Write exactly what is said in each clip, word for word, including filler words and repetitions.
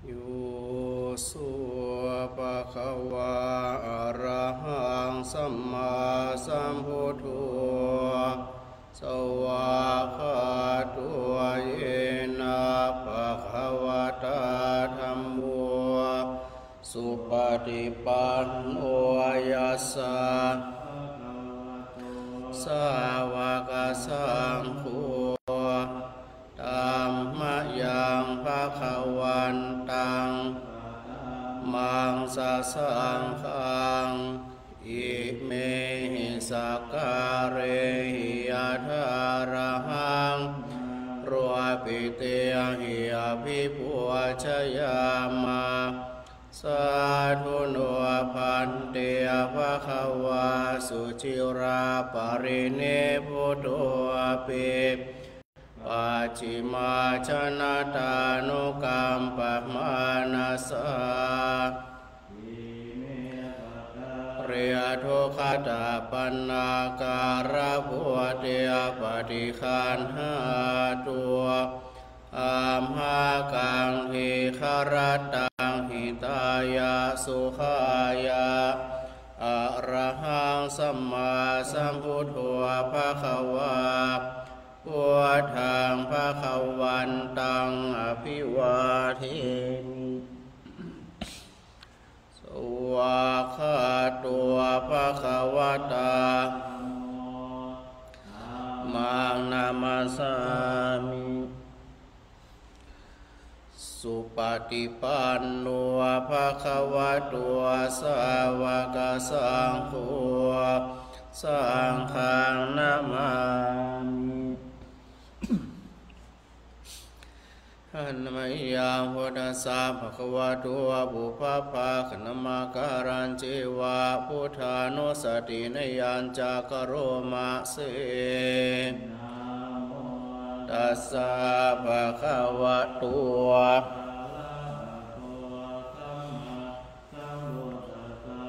Yo so bhagavā arahaṃ sammāsambuddho, svākkhāto yena bhagavatā dhammo, supaṭipanno yassa bhagavato sāvakasaṅgho, tammayaṃ bhagavantaṃ dhammaṃ sasaṅghaṃ, imehi sakkārehi yathārahaṃ āropitehi abhipūjayāma. Sādhu no bhante bhagavā suciraparinibbutopi pacchimājanatānukampamānasā, ime sakkāre duggatapaṇṇākārabhūte paṭiggaṇhātu, amhākaṃ dīgharattaṃ hitāya sukhāya. Arahaṃ sammāsambuddho bhagavā, buddhaṃ bhagavantaṃ abhivādemi. Svākkhāto bhagavatā, dhammaṃ namassāmi. Supaṭipanno bhagavato sāvakasaṅgho, saṅghaṃ namāmi. Handa mayaṃ buddhassa bhagavato pubbabhāganamakārañceva buddhānussatinayañca karoma se. Namo tassa bhagavato arahato sammāsambuddhassa.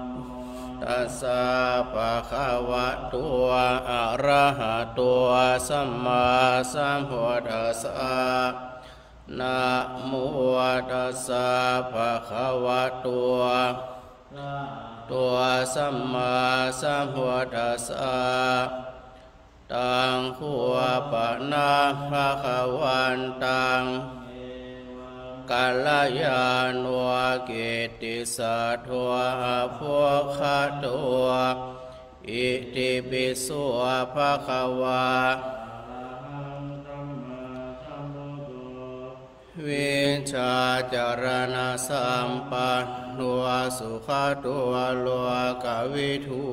Namo tassa bhagavato arahato sammāsambuddhassa. Namo tassa bhagavato arahato sammāsambuddhassa. Taṃ kho pana bhagavantaṃ evaṃ kalyāṇo kittisaddo avuggato. Itipi so bhagavā arahaṃ sammāsambuddho vijjācaraṇasampanno sugato lokavidū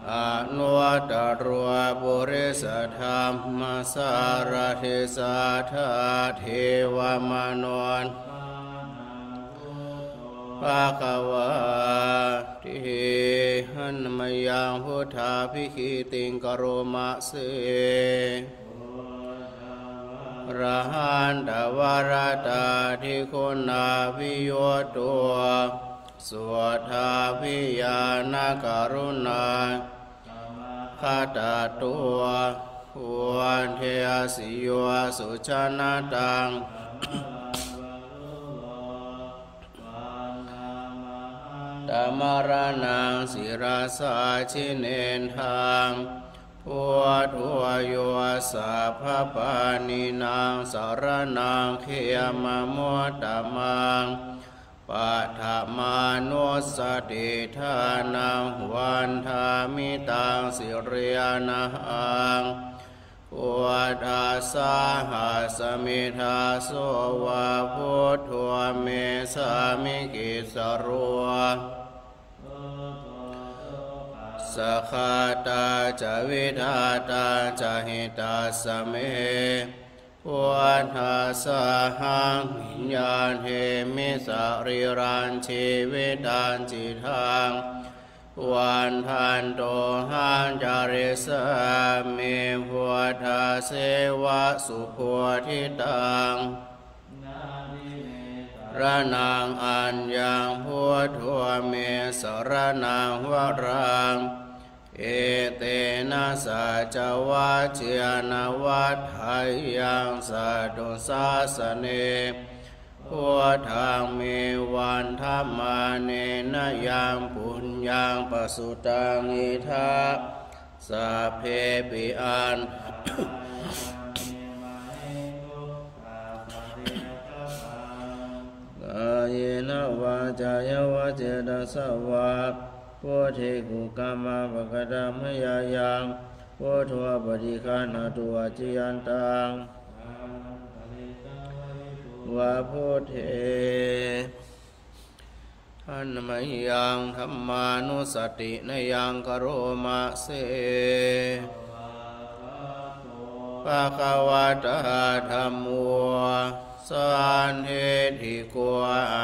anuttaro purisadammasārathi satthā devamanussānaṃ buddho bhagavāti. Handa mayaṃ buddhābhigītiṃ karoma se. Buddhabalāharattādiguṇābhiyutto suddhābhiñāṇakaruṇākarattino, uddesi yo sujanataṃ tamaraṇaṃ sirasā jinendaṃ. Buddho yo sabbapāṇīnaṃ saraṇaṃ khemamuttamaṃ, paṭhamānussatiṭṭhānaṃ vandāmi taṃ sirenahaṃ. Buddhassāhasmi dāso va buddho me sāmikissaro. Buddho sukhassa ghātā ca vidhātā ca hitassa me. Buddhassāhaṃ niyyādemi sarīrañjīvitañcidaṃ. Vandantohaṃ carissāmi buddhasseva subodhitaṃ. Natthi me saraṇaṃ aññaṃ, buddho me saraṇaṃ varaṃ. Etena saccavajjena vaḍḍheyyaṃ satthu sāsane. Buddhaṃ me vandamānena yaṃ puññaṃ pasutaṃ idha, sabbepi an kāyena vācāya va cetasā vā, buddhe kukammaṃ pakataṃ mayā yaṃ, buddho paṭiggaṇhatu accayantaṃ, va buddhe. Handa mayaṃ dhammānussatinayaṃ karoma se. Bhagavatā dhammo sandiṭṭhiko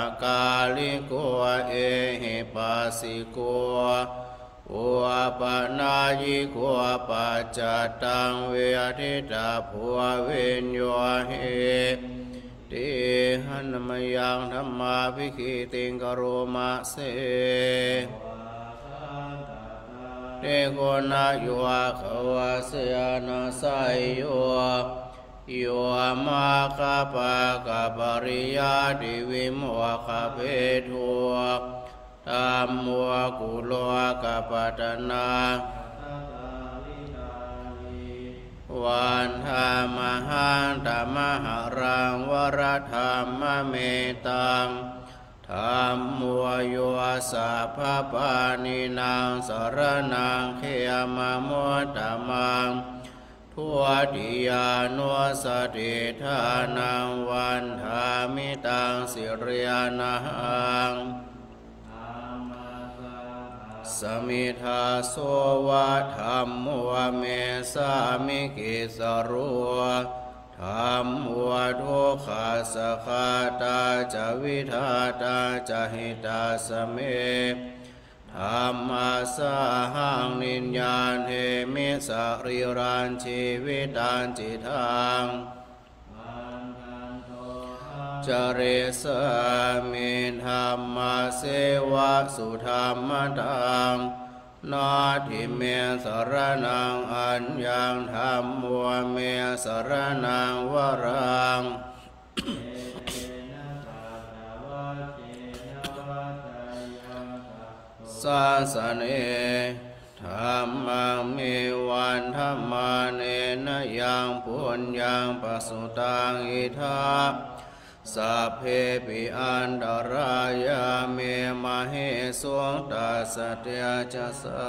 akāliko ehipassiko opanayiko paccattaṃ veditabbo viññūhīti. Handa mayaṃ dhammābhigītiṃ karoma se. Tikkhuṇayogaavasena seyyo, yo maggapākapariyattivimokkhabhedo, dhammo kulokapatanā. Vandāmahaṃ tamaharaṃ varadhammametaṃ, dhammo yo sabbapāṇīnaṃ saraṇaṃ khemamuttamaṃ. Dutiyānussatiṭṭhānaṃ vandāmi taṃ sirenahaṃ. Dhammassaṅghassa mitā so va dhammo me sāmikissaro. Dhammo dukkhassa ghātā ca vidhātā ca hitassa me. Dhammassāhaṃ niyyādemi sarīrañjīvitañcidaṃ. Carissāmi dhammasseva sudhammataṃ. Natthi me saraṇaṃ aññaṃ, dhammo me saraṇaṃ varaṃ. Sāsane. Dhammaṃ me vandamānena yaṃ puññaṃ pasutaṃ idha, sabbepi antarāyā me māhesuṃ tassa tejasā.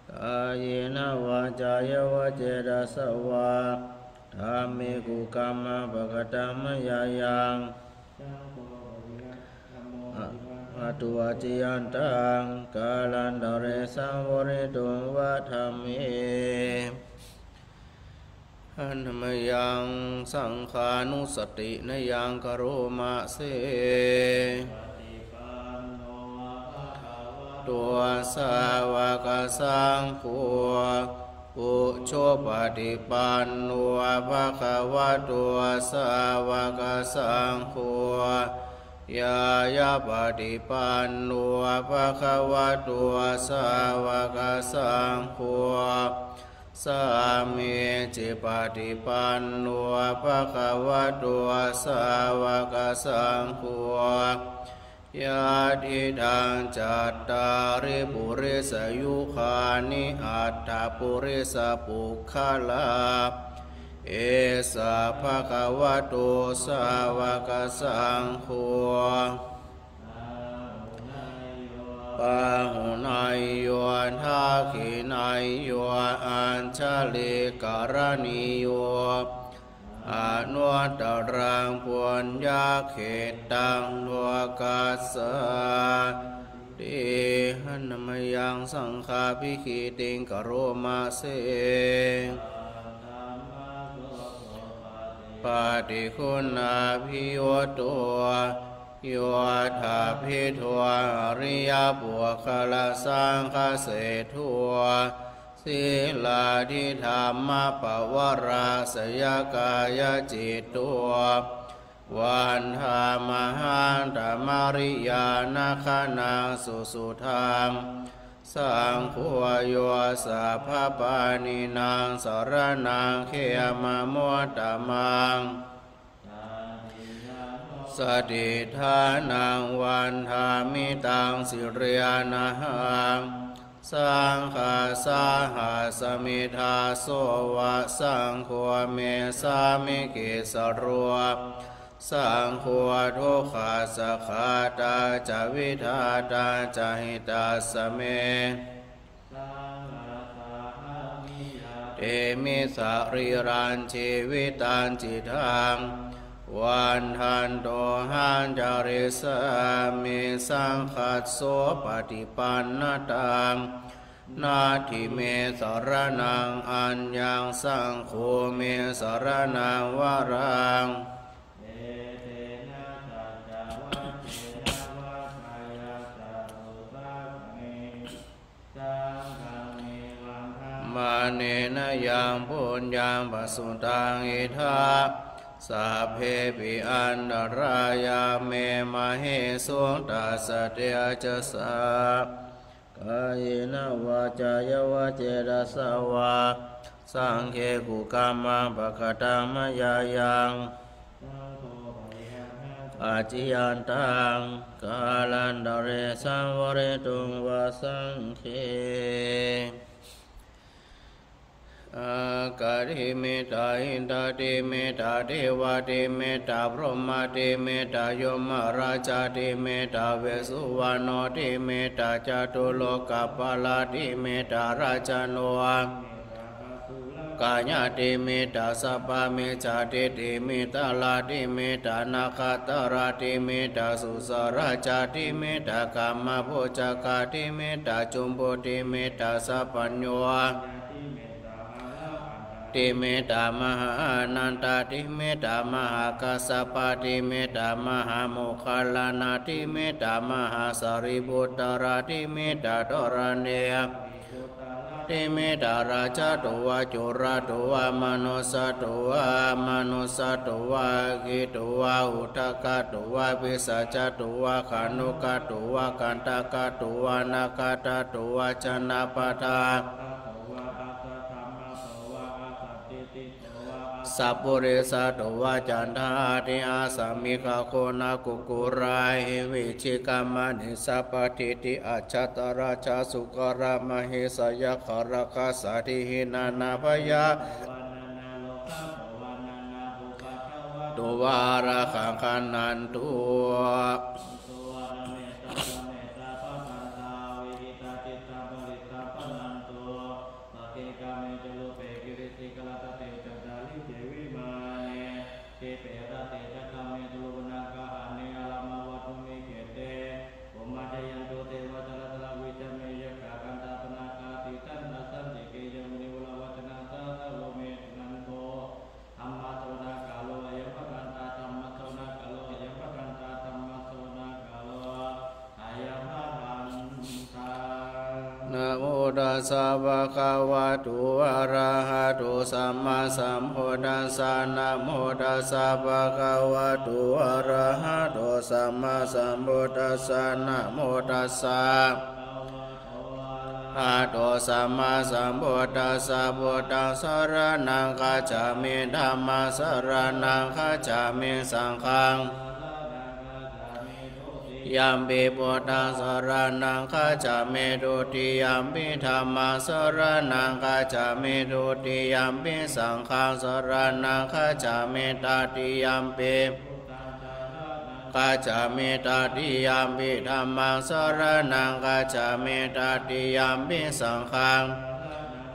Kāyena vācāya va cetasā vā, dhamme kukammaṃ pakataṃ mayā yaṃ, atu accayantaṃ kālantare saṃvarituṃ va dhamme. Handa mayaṃ saṅghānussatinayaṃ karoma se. Bhagavato sāvakasaṅgho, ujupaṭipanno bhagavato sāvakasaṅgho, ñāyapaṭipanno bhagavato sāvakasaṅgho, sāmīcipaṭipanno bhagavato sāvakasaṅgho, yadidaṃ cattāri purisayugāni aṭṭha purisapuggalā, esa bhagavato sāvakasaṅgho, āhuneyyo pāhuneyyo dakkhiṇeyyo añjalikaraṇīyo, anuttaraṃ puññakkhettaṃ lokassāti. Handa mayaṃ saṅghābhigītiṃ karoma se. Paṭiggaṇhābhiyutto, yo tapphido ariyapuggalasaṅghaseṭṭho, sīlādidhammapavarāsayakāyacitto, vandāmahaṃ tamariyāna gaṇaṃ susuddhaṃ, Saṅgho yo sabbapāṇīnaṃ saraṇaṃ khemamuttamaṃ. Tatiyānussatiṭṭhānaṃ vandāmi taṃ sirenahaṃ. Saṅghassāhasmi dāso va saṅgho me sāmikissaro. Saṅgho dukkhassa ghātā ca vidhātā ca hitassa me. Ñātimi sarīrañjīvitañcidaṃ vandantohaṃ carissāmi saṅghassopaṭipannataṃ. Natthi me saraṇaṃ aññaṃ saṅgho me saraṇaṃ varaṃ. Mānena yaṃ puññaṃ pasutaṃ idha sabbepi antarāyā me māhesuṃ tassa tejasā. Kāyena vācāya va cetasā vā saṅghe kukammaṃ pakataṃ mayā yaṃ acciyantaṃ kālantare saṃvarituṃ va saṅghe. Ākati metta inda ti metta deva ti metta brahma ti metta yoma rājā ti metta vesuvaṇo ti metta catulokapālā ti metta rājāno kāyati metta sabbamijjhati ti metta lati metta nakkhattarati metta susa rājati metta kamma bojaka ti metta jumbo ti metta sabbañño ti metta mahānanda ti metta mahākassapa ti metta mahāmoggallāna ti metta mahāsārīputtarā ti metta dharaṇi ti metta rājatuvā coratuvā manussatuvā amanussatuvā agituvā udakatuvā pisācatuvā khāṇukatuvā kaṇṭakatuvā nakkhattattuvā janapadassatuvā asaddhammattuvā asandiṭṭhituvā asappurisatuvā caṇḍahatthi asamigagoṇakukkura ahi vicchikamaṇisappadīhi ajātaracchasūkaramahisayakkharakkhasādīhi nānābhayā tuvā ārakkhaṃ gaṇhantu. Sakke kāme ca rūpe girisikharataṭe cantalikkhe vimāne dīpe raṭṭhe ca gāme taruvanagahane arāmagahane vane khette bhummā cāyantu devā jalathalavisame yakkhagandhabbanāgā tiṭṭhantā santike yaṃ munivaravacanaṃ sādhavo me suṇantu. Dhammassavanakālo ayambhadantā dhammassavanakālo ayambhadantā dhammassavanakālo ayambhadantā. Namo tassa bhagavato arahato sammāsambuddhassa. Namo tassa bhagavato arahato sammāsambuddhassa. Namo tassa arahato sammāsambuddhassa. Buddhaṃ saraṇaṃ gacchāmi. Dhammaṃ saraṇaṃ gacchāmi. Saṅghaṃ saraṇaṃ gacchāmi. Dutiyampi buddhaṃ saraṇaṃ gacchāmi. Dutiyampi dhammaṃ saraṇaṃ gacchāmi. Dutiyampi saṅghaṃ saraṇaṃ gacchāmi. Tatiyampi gacchāmi. Tatiyampi dhammaṃ saraṇaṃ gacchāmi. Tatiyampi saṅghaṃ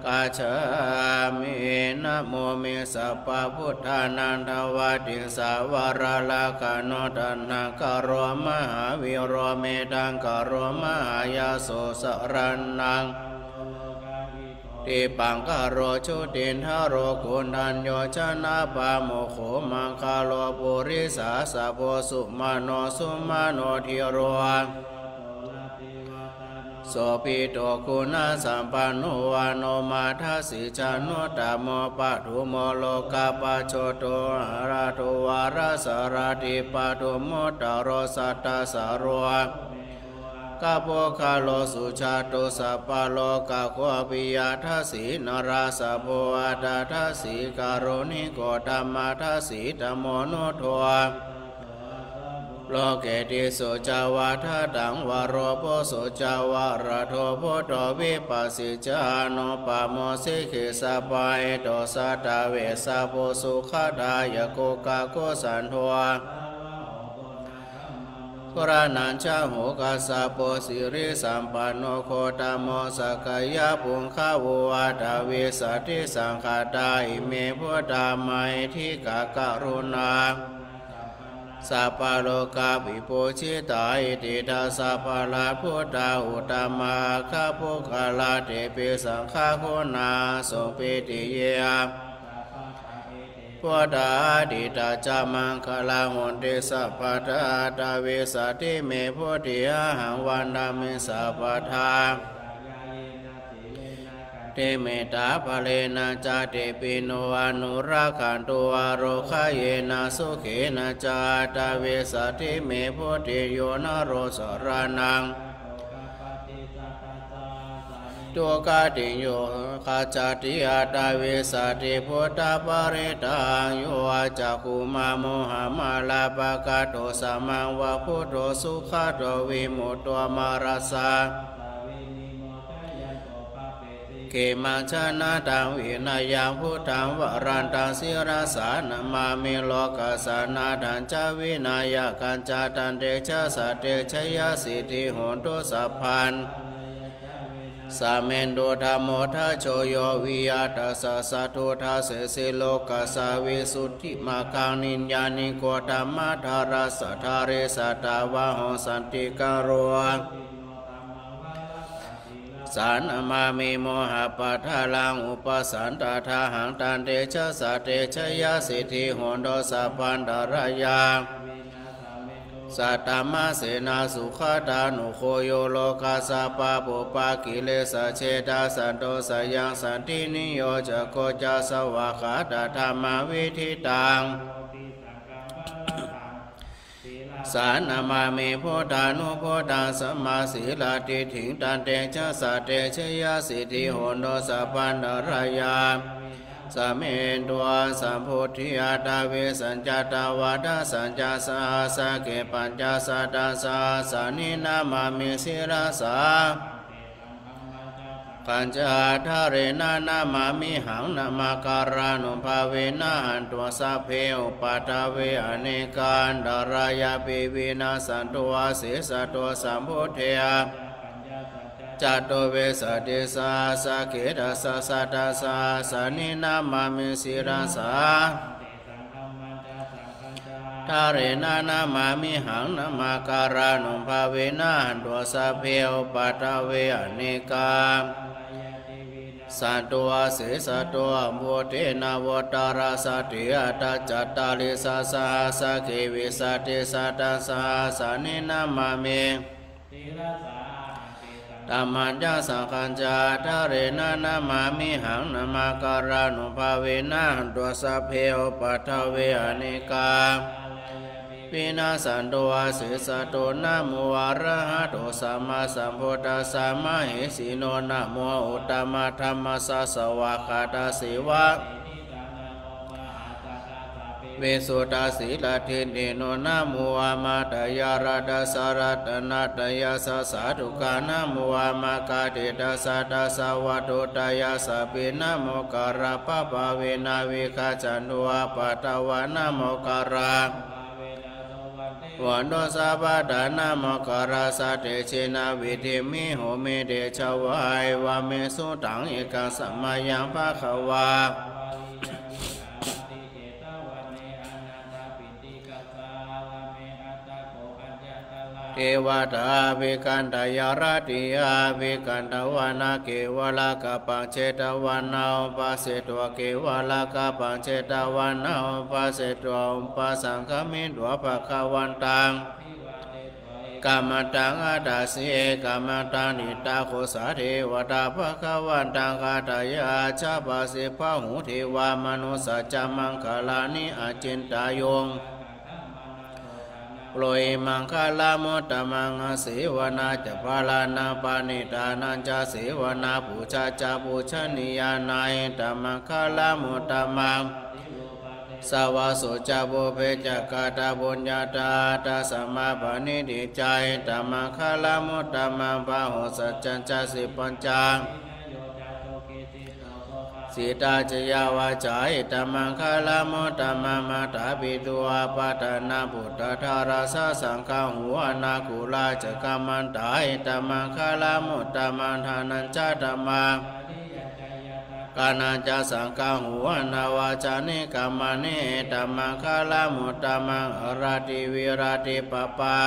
gacchāmi. Namo me sabbabuddhānaṃ dvattiṃsavara rakkhaṇo taṇhaṅkaro mahāvīro medhaṅkaro mahāyaso saraṇaṃ dīpaṅkaro jotindharo koṇḍañño janapāmokkho maṅgalo purisāsabho sumano sumano dhīro sobhito guṇasampanno vaṇṇomadāsi januttamo padumo lokapajjoto āraddho vārasārathi padumo taro sattasāro Gabbhagalo Sujāto Sabbalokaggo Piyadassī Narāsabho Atthadassī Kāruṇiko Dhammadassī Dhammo Nuddho Lokediso ca Vadataṃ Varo Poso ca Varado Buddho Vipassī ca Anupamo Sikhī Sabbahito Satthā Vessabhū Sukhadāyako Kakusandho Saraṇaṃ Cāhu Kassapo Sirisampanno Gotamo Sakyapuṅgavo Aṭṭhavīsati Saṅkhātā Ime Buddhā Mahiddhikā Karuṇā Sabbalokavibhūjitā Iti Dasabalā Buddhā Uttamā Aggapuggalā Tepi Saṅghaguṇā Āsuṃ Pītiye Buddhā Atītā ca Maṅgalā Honti Sabbadā Aṭṭhavīsati Me Bodhi Ahaṃ Vandāmi Sabbadā Te Mettā Balena Ca Tepi No Anurakkhantu Ārogayena Sukhena Ca Aṭṭhavīsati Me Bodhi Yo Naro Saraṇaṃ Duggatiṃ Yo Gacchati Aṭṭhavīsati Buddhaparittaṃ Yo Cakkhumā Mohamalāpakaṭṭho Samaṃ Va Buddho Sugato Vimutto Mārassa Khemaṃ Janataṃ Vinayaṃ Buddhaṃ Varantaṃ Sirasā Namāmi Lokassa Nāthañca Vināyakañca Tantejasā Te Jayasiddhi Hotu Sabbadā Samentu Dhammo Dhajo Yo Viya Tassa Satthu Dassesi Lokassa Visuddhimaggaṃ Niyyāniko Dhammadharassa Dhārī Sattāvaho Santikaro Sā Namāmi Mohappadālaṃ Upasantadāhaṃ Tantejasā Te Jayasiddhi Hotu Sabbantarāyā Sattamasenā Sugatānugo Yo Lokassa Pāpūpakilesajetā Santo Sayaṃ Santiniyojako ca Svākkhātadhammaviditaṃ Sā Namāmi Buddhānubuddhaṃ Sammāsīladiṭṭhiṃ Tantejasā Te Jayasiddhi Hotu Sabbantarāyā Samentu Asaṃbuddhe Aṭṭhavīsañca Dvādasañca Sahassake Pañcasatasahassāni Namāmi Sirasā Saṅghañca Ādārena Namāmihaṃ Namakārānubhāvena Hantvā Sabbe Upaddave Anekā Antarāyāpi Vinassantu Asesato Sambuddhe Catuvīsatisahassake Dasasatasahassāni Namāmi Sirasā Ādārena Namāmihaṃ Namakārānubhāvena Hantvā Sabbe Upaddave Anekā Santu Asesato Buddhe Navuttarasate Aṭṭhacattāḷīsasahassake Vīsatisatasahassāni Namāmi Dhammañca Saṅghañca Ādārena Namāmihaṃ Namakārānubhāvena Hantvā Sabbe Upaddave Anekā Vinassantu Asesato. Namo Arahato Sammāsambuddhassa Mahesino. Namo Uttamadhammassa Svākkhātasseva Visuddhasīladiṭṭhino. Namo Āmatayaradassa Ratanattayassa Sādhukaṃ. Namo Āmakātītassa tassa Vatthuttayassapi. Namokārappabhāvena Vigacchantu Āpaddavā. Namokārappabhāvena Suvatthi Hotu Sabbadā. Namokārassa Tejena Vidhimhi Homi Tejavā. Evaṃ Me Sutaṃ Ekaṃ Samayaṃ Bhagavā Devatā Abhikkantayāraddhiyā Abhikkantavana Kevalakappaṃ Jetavana Upaseṭṭho. Kevalakappaṃ Jetavana Upaseṭṭho Upasaṅkamitvā Bhagavantaṃ Ekamantaṃ Aṭṭhāsi. Ekamantaṃ Ṭhitā kho sā Devatā Bhagavantaṃ Āṭāpasi. Bahū Devā Manussā ca Maṅgalāni Acintayuṃ Brūhi maṅgalamuttamaṃ. Asevanā ca bālānaṃ, paṇḍitānañca sevanā, pūjā ca pūjanīyānaṃ, etammaṅgalamuttamaṃ. Sāvāso ca pubbe ca katapuññatā, attasammāpaṇidhi ca, etammaṅgalamuttamaṃ. Bāhusaccañca sippañca, sitā ca yā vācā, etammaṅgalamuttamaṃ. Mātāpitu upaṭṭhānaṃ, puttadārassa saṅgaho, anākulā ca kammantā, etammaṅgalamuttamaṃ. Dānañca dhammaṃ, ñāṇañca saṅgaho, anavajjāni kammāni, etammaṅgalamuttamaṃ. Āratī viratī pāpā,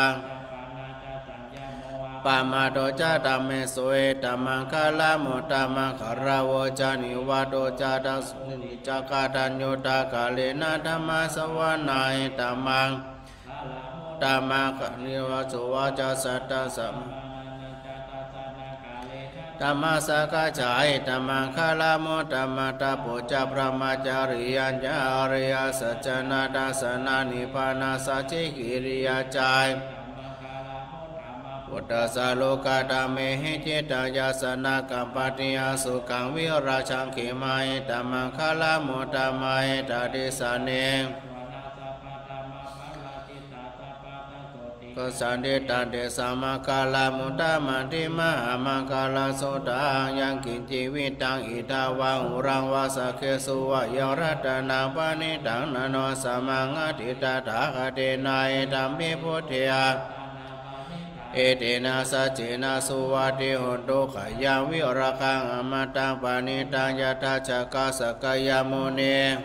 appamādo ca dhammesu, etammaṅgalamuttamaṃ. Gāravo ca nivāto ca, dakkhiṇā ca kataññutā, kālena dhammassavanaṃ, etammaṅgalamuttamaṃ. Khīṇaṃ vācā sattā, samaṇānañca dassanaṃ, kālena dhammasākacchā, etammaṅgalamuttamaṃ. Tapo ca brahmacariyañca, ariyasaccāna dassanaṃ, nibbānasacchikiriyā ca, etammaṅgalamuttamaṃ. Phuṭṭhassa lokadhammehi, cittaṃ yassa na kampati, asokaṃ virajaṃ khemaṃ, etammaṅgalamuttamaṃ. Etādisāni kaṃsanti, taṃ tesaṃ maṅgalamuttamanti. Mahāmaṅgalasuttaṃ. Yaṅkiñci vittaṃ idha vā huraṃ vā, saggesu vā yaṃ ratanaṃ paṇītaṃ, na no samaṃ atthi tathāgatena, idampi buddhe etena saccena suvatthi hotu. Khayaṃ virāgaṃ amataṃ paṇītaṃ, yadajjhagā sakyamunī,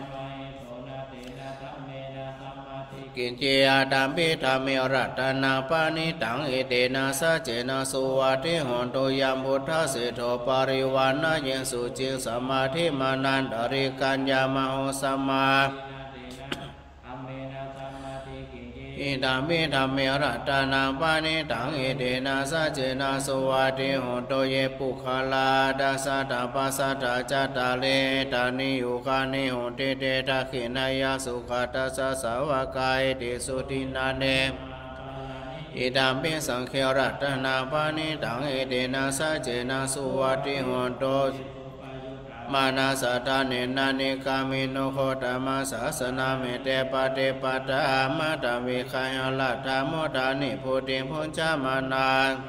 kiñci attampi dhamme ratanaṃ paṇītaṃ, etena saccena suvatthi hotu. Yambuddhaseṭṭho parivaṇṇayī suciṃ, samādhimānantarikaññamāhu, samā idampi dhamme ratanaṃ paṇītaṃ, etena saccena suvatthi hotu. Ye puggalā aṭṭha sataṃ pasatthā, cattāri etāni yugāni honti, te dakkhiṇeyyā sugatassa sāvakā, etesu dinnāni idampi saṅghe ratanaṃ paṇītaṃ, etena saccena suvatthi hotu. Mānasattanena nikkāmino gotamasāsanamhi, te pattipattā amataṃ vigayha, laddhā mudhā nibbutiṃ bhuñjamānā,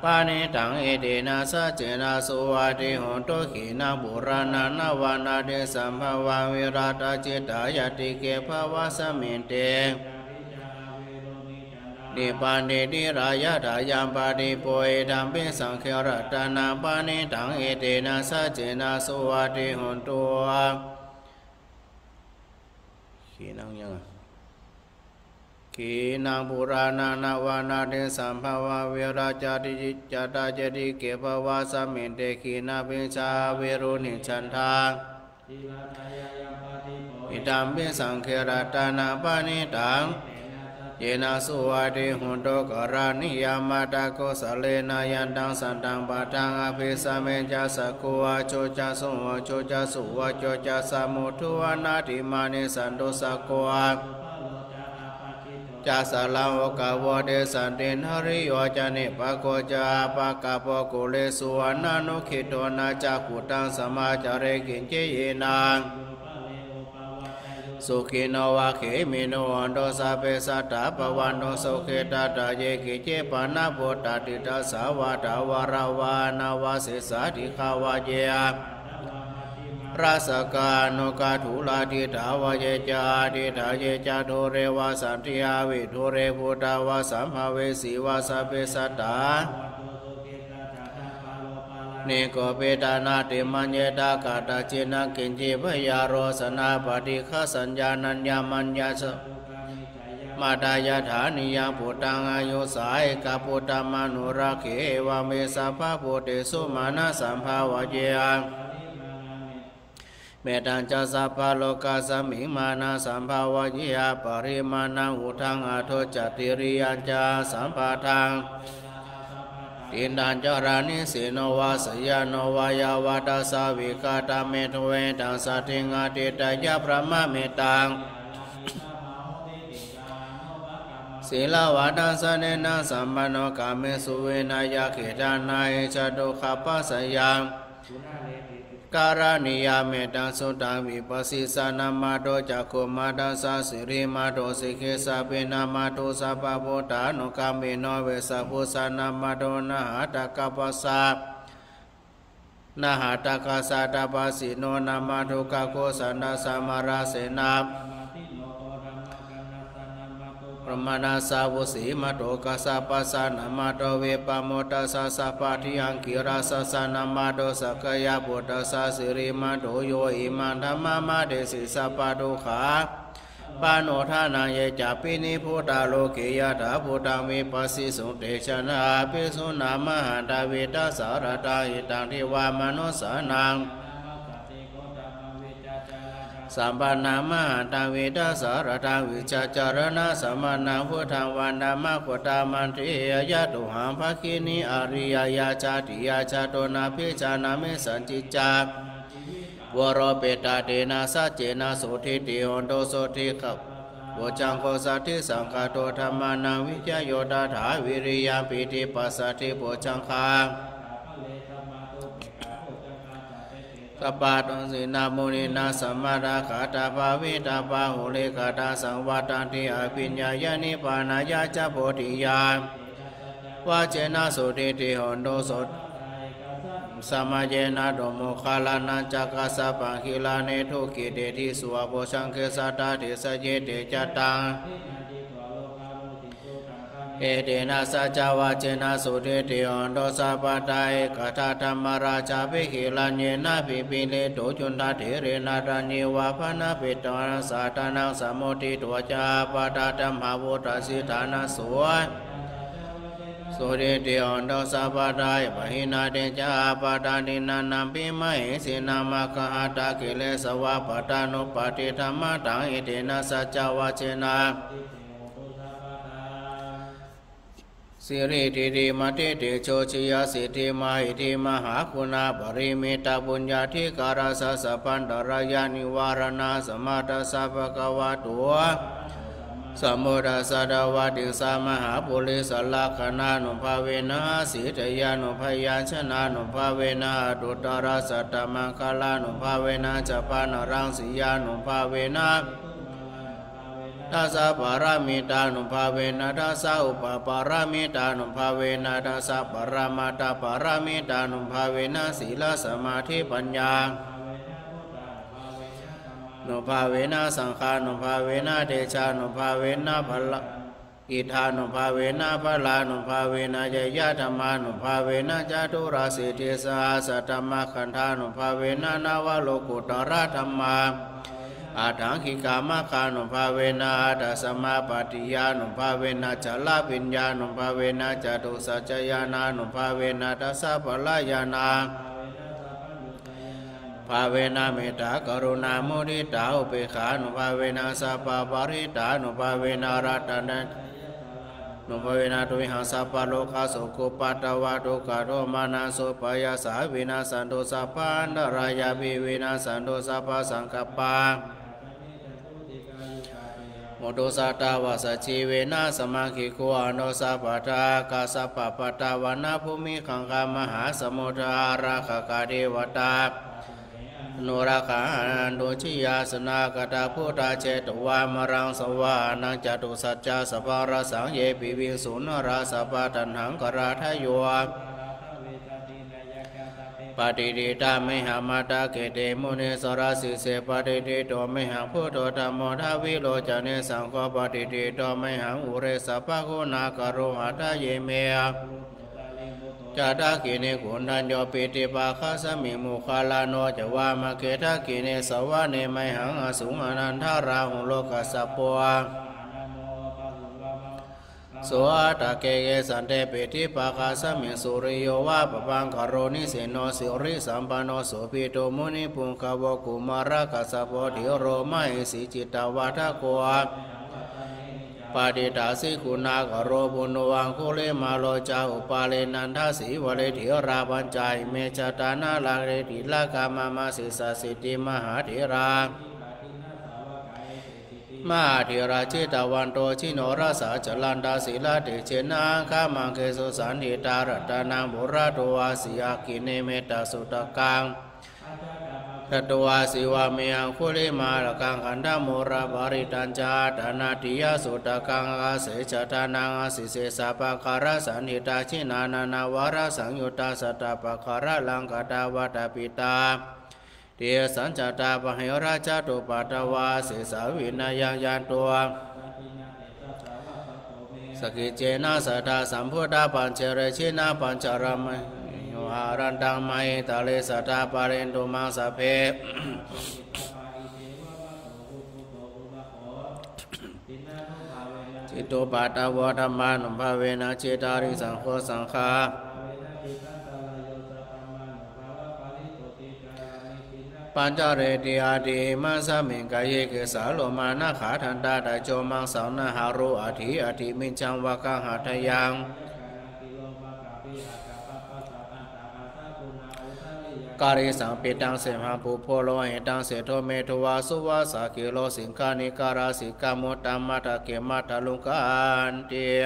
paṇītaṃ, etena saccena suvatthi hotu. Khīṇaṃ purāṇaṃ navaṃ natthi sambhavaṃ, virattacittāyatike bhavasmiṃ, te nibbanti dhīrā yathāyampadīpo, idampi saṅghe ratanaṃ paṇītaṃ, etena saccena suvatthi hotu. Khīṇaṃ yaṃ, khīṇaṃ purāṇaṃ navaṃ natthi sambhavaṃ, virattacittāyatike bhavasmiṃ, te khīṇabījā aviruḷhichandā, idampi saṅghe ratanaṃ paṇītaṃ, etena saccena suvatthi hotu. Karaṇīyamatthakusalena, yantaṃ santaṃ padaṃ abhisamecca, sakko ājū ca suhujū ca, suvaco cassa mudu anatimānī, santussako ca sallahukavutti, santindriyo ca nipako ca, appagabbho kulesu ananugiddho. Na ca khuddaṃ samācare kiñci, yena viññū pare upavadeyyuṃ. Sukhino vā khemino hontu, sabbe sattā bhavantu sukhitattā. Ye keci pāṇabhūtatthi, tasā vā thāvarā vā anavasesā, dīghā vā ye rassakā aṇukathūlā, diṭṭhā vā ye ca adiṭṭhā, ye ca dūre vasanti avidūre, bhūtā vā sambhavesī vā, sabbe sattā bhavantu sukhitattā. Na paro paraṃ nikubbetha, nātimaññetha katthaci naṃ kiñci, byārosanā paṭighasaññā, nāññamaññassa dukkhamiccheyya. Mātā yathā niyaṃ puttaṃ, āyusā ekaputtamanurakkhe, evaṃ me sabbabhūtesu, mānasambhāvaye mettañca sabbalokasmiṃ, mānasambhāvaye aparimāṇaṃ, uddhaṃ adho ca tiriyañca asambādhaṃ. Tiṭṭhañcaraṃ nisinno vā, sayāno vā yāvatassa vigatamiddho, etaṃ satiṃ adhiṭṭheyya, brahmametaṃ Sīlavā dassanena sampanno, kāmesu vineyya gedhaṃ, na hi jātu gabbhaseyyaṃ karaṇīyaṃ. Mettaṃ suttaṃ vipasīsa namato, cakkhumantassa sirīmato, sikhissapi namato, sabbabuddhānukampino, vessabhussa namato, nahhatakkassa nahhatakkassa tapassino namato, kakkhusandassa mārasenā brāhmaṇassa vusīmato, kassapassa namato, vippamuttassa sabbadhi aṅgīrasassa namato, sakyaputtassa sirīmato, yo imaṃ dhammamadesi sabbadukkhā panūdhanaṃ. Ye cāpi nibbutā loke yathābhūtaṃ vipassisuṃ, te janā apisuṇā mahantā vītasāradā. Hitaṃ devamanussānaṃ sabbataṃ mahantaṃ vītasāradaṃ, vijjācaraṇasamāraṃ buddhaṃ vandāma gaṇatha matiyaṃ. Yatthūhaṃ bhagini ariyā jātiyā jāto, nābhijānāmi sañcicca varo petha. Tena saccena sotthi te hotu, sotthi bojjhaṅgo sotthi saṅkhāto, dhammānaṃ vicayo tathā, viriyaṃ pīti passaddhi bojjhaṅgā sabbadassinā muninā sammadakkhātā, bhāvitabbā bahulīkatā, saṃvattanti abhiññāya nibbānāya ca bodhiyā. Vācena sotthi te hotu, sotthi samayena, dunnumokkhānañca kassapaṃ, gilāne dukkhite disvā bojjhaṅge, satta desayi te ca taṃ. Etena saccavajjena sotthi te hotu sabbadā. Ekadā dhammarājāpi gelaññenābhipīḷito, cundattherena taññeva bhaṇāpetvāna sāsanaṃ, sammukhītvā ca ābādhā tamhā vuṭṭhāsi ṭhānaso. Sotthi te hotu sabbadā. Pahīnā te ca ābādhā tiṇṇannampi mahesinaṃ, maggāhatakilesavappattā nuppaṭidhammatthaṃ. Etena saccavajjena siri diṭṭhi mati tejo jaya siddhi mahiddhi mahāguṇā parimita puññādhikārassa sabbantarāya nivāraṇasamatthassa bhagavato sambuddhassa dvattiṃsamahāpurisalakkhaṇānubhāvena, āsi teyyaṃ nubyañjanānubhāvena, aṭṭhuttarasatamaṅgalānubhāvena, chabbaṇṇaraṃsiyānubhāvena, dasapāramitānubhāvena, dasaupapāramitānubhāvena, dasaparamatthapāramitānubhāvena, sīlasamādhipaññā nubhāvena, saṅghānubhāvena, tejānubhāvena, bala iddhānubhāvena, balānubhāvena, ñeyyadhammānubhāvena, caturāsītisahassadhammakkhandhānubhāvena, navalokuttaradhamma aṭṭhaṅgikamaggānubhāvena, aṭṭhasamāpattiyānubhāvena, chaḷabhiññānubhāvena, catusaccañāṇānubhāvena, dasabalañāṇā bhāvena, mettākaruṇāmuditāupekkhānubhāvena, sabbaparittānubhāvena, ratanattayasarānubhāvena, tuyhaṃ sabbarogā sokūpaddavā dukkhadomanassupāyāsā vinassantu, sabbantarāyāpi vinassantu, sabbasaṅkappā hotu, sadā vassa jīvena samaṅgiko. Atha sabbattha ākāsapabbatavanabhūmigaṅgā mahāsamuddā ārakkhakā devatā, anurakkhantu jiyāsanā. Kataputtā jetvā māraṃ savāhanaṃ, catusaccāsabhaṃ rasaṃ ye piviṃsu narāsabhā. Taṇhaṅkarādayo patiṭṭhitā mayhaṃ matthake te munissarā. Sīse patiṭṭhito mayhaṃ buddho dhammo dvilocane, saṅgho patiṭṭhito mayhaṃ ure sabbaguṇākaro. Hadaye me ca dakkhiṇe koṇḍañño piṭṭhibhāgasmiṃ moggallāno ca vāmake. Dakkhiṇe savane mayhaṃ āsuṃ ānandarāhulo, kassapo so atthake. Kesante piṭṭhibhāgasmiṃ suriyo va pabhaṅkaro, nisinno sirisampanno sobhito munipuṅgavo. Kumārakassapo thero mahesī cittavādako, paṇḍitāseṭṭho guṇākaro. Puṇṇo aṅgulimālo ca upālī nandasīvalī, therā pañca ime jātā nalāṭe tilakā mama. Sesāsīti mahātherā Mahāthera jitavanto jinorasā, jalantā sīlatejena aṅgamaṅgesu saṇṭhitā. Ratanaṃ purato āsi, āgī nemittasuttakaṃ, dhajaggaṃ pacchato āsi, vāme aṅgulimālakaṃ. Khandhamoraparittañca āṭānāṭiyasuttakaṃ, ākāse chadanaṃ āsi, sesā pākārasaṇṭhitā. Jinā nānāvarasaṃyuttā, sattappākāralaṅkatā, vātapittādisañjātā, bāhirajjhattupaddavā, asesā vinayaṃ yantu, sakiccena sadā sambuddhapañjare. Jinapañjaramajjhamhi viharantaṃ mahītale, sadā pālentu maṃ sabbe. Jitupaddavo dhammānubhāvena, jitārisaṅgho saṅghā pañjareti. Atthi imasmiṃ kāye kesā lomā nakhā dantā taco maṃsā nahārū, atthi atthi micchaṃ vākaṃ hadayaṃ karīsaṃ pittaṃ sīhaṃ pubbo lohitaṃ sedo medhuvā suvassā khīlo siṅghāṇikā lasikamuttamā, dakkhemaggalūkantī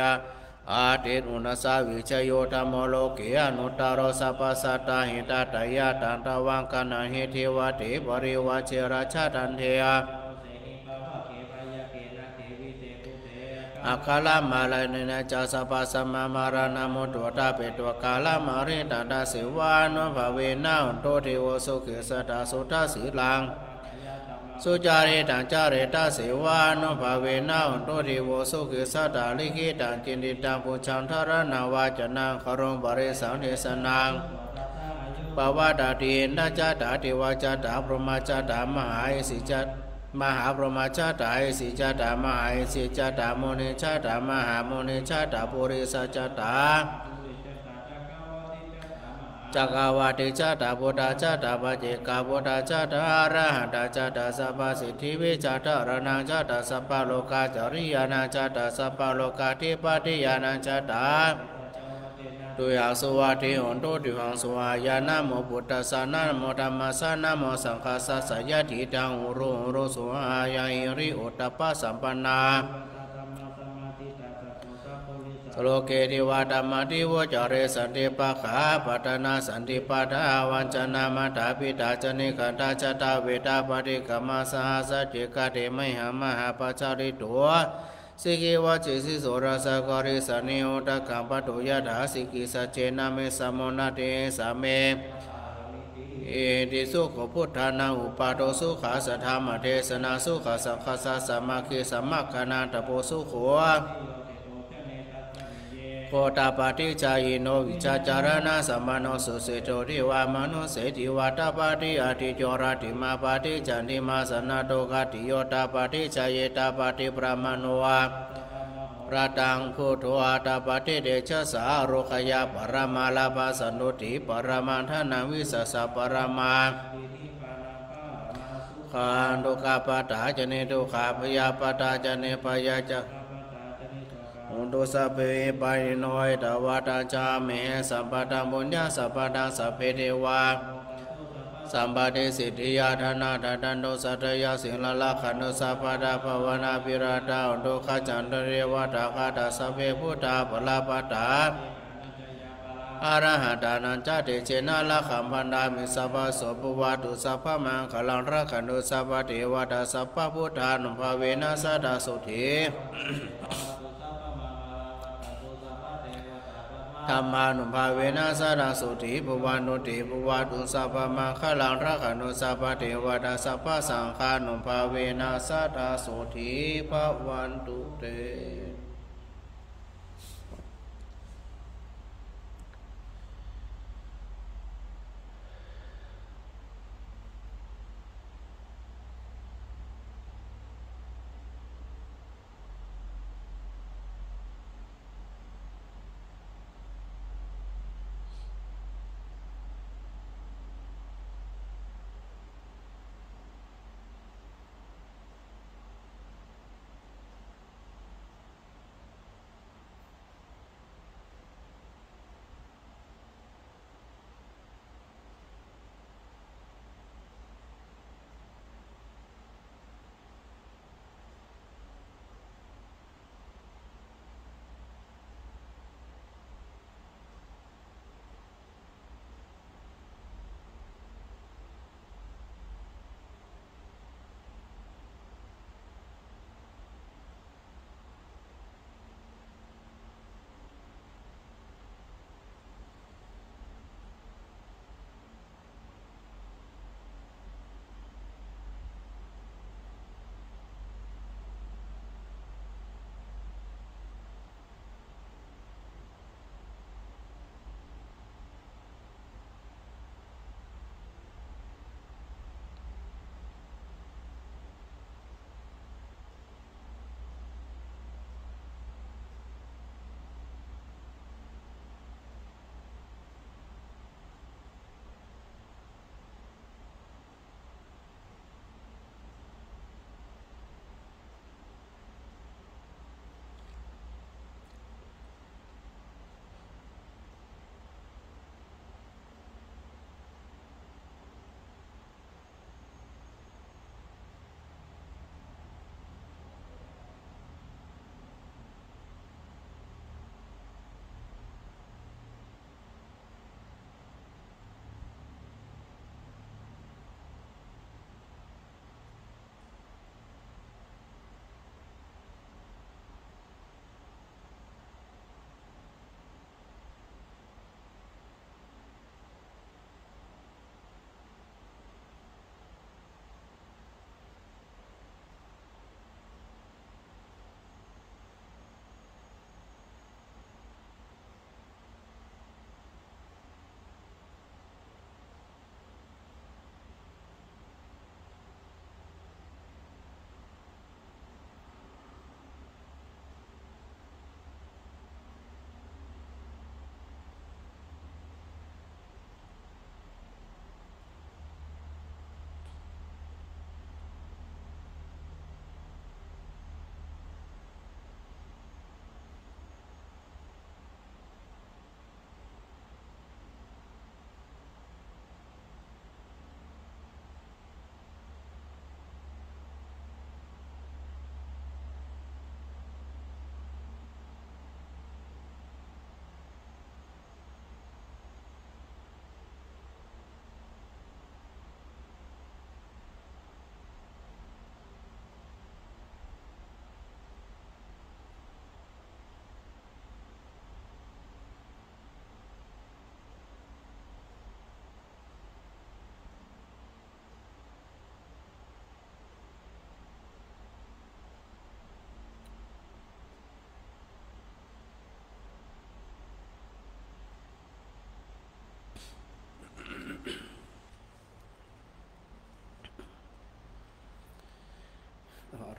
ādinnūnasā vijayo dhammo loke anuttaro. Sabbasattahitatthāya taṃ tvaṃ gaṇhāhi devate parivajje rājadaṇḍe maggalaṃ māraṇena ca sabbasammā maraṇā mutto ṭhapetvā kālaṃ arihaṃ tasevānubhāvena hontu devo sukhī sadā suddhasīlaṃ sucaritaṃ caretaṃ sevānubhāvena hontu devo sukhī sadā likkhitaṃ cintitaṃ pūjaṃ dhāraṇaṃ vācanaṃ gārompa risaṃ desanaṃ pavattati. Indā cattāri devā cattāri brahmā cattāri mahā isi ca mahābrahmā cattāri isi cattāri mahā isi cattāri munī cattāri mahāmunī cattāri purisā cattāri cakkavāṭī cattāri buddhā cattāri paccekabuddhā cattāri arahantā cattāri sabbasiddhivijjādharaṇā cattāri sabbalokācariyānaṃ cattāri sabbalokādhipatiyānaṃ cattāri tuyhaṃ suvatthi hontu tuyhaṃ sukhāya. Namo buddhassa namo dhammassa namo saṅghassa. Sayyathidaṃ uru uru sukhāya hiriottappasampannā loke divā dhammaṭṭhivo care santi pakkhā pattanā santi padā avañcanā mātā pitā ca nikkhantā jātā vedāpaṭikammā saha sacce kate mayhaṃ mahāpajjalito sikhī vajjesi soḷasa karīsāni udakaṃ paṭhu yathā sikhī saccena me samo natthi esā me iti. Sukho buddhānaṃ uppādo sukhā saddhammadesanā sukhā saṅghassa sāmaggī samaggānaṃ tapo sukho. Kho tapati cāyino vijjācaraṇasampanno susikkhito devamanusse ceva tapati ādicco rattimābhāti candimā sannaddho khattiyo tapati jāye tapati brāhmaṇo rataṃ buddho tapati tejasā. Arogyaparamā lābhā santuṭṭhiparamā dhanaṃ vissāsaparamā khaṃ dukkhappattā ca niddukkhā bhayappattā ca nibbhayā ca hontu sabbepi pāṇino. Ettāvatā ca amhehi sambhataṃ puññasampadaṃ sabbe devā sampattisiddhiyā dānaṃ dadantu saddhāya sīlaṃ rakkhantu sabbadā bhāvanābhiratā hontu gacchantu devatāgatā. Sabbe buddhā balappattā arahantānañca tejena rakkhaṃ bandhāmi sabbaso. Bhavatu sabbamaṅgalaṃ rakkhantu sabbadevatā sabbabuddhānubhāvena sadā sotthī dhammānubhāvena sadā sotthī bhavantu te. Bhavatu sabbamaṅgalaṃ rakkhantu sabbadevatā sabbasaṅghānubhāvena sadā sotthī bhavantu te.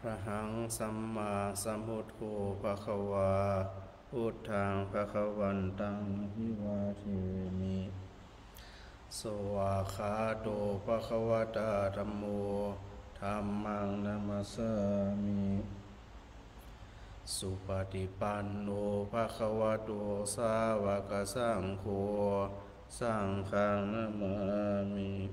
Arahaṃ sammāsambuddho bhagavā, buddhaṃ bhagavantaṃ abhivādemi. Svākkhāto bhagavatā dhammo, dhammaṃ namassāmi. Supaṭipanno bhagavato sāvakasaṅgho, saṅghaṃ namāmi.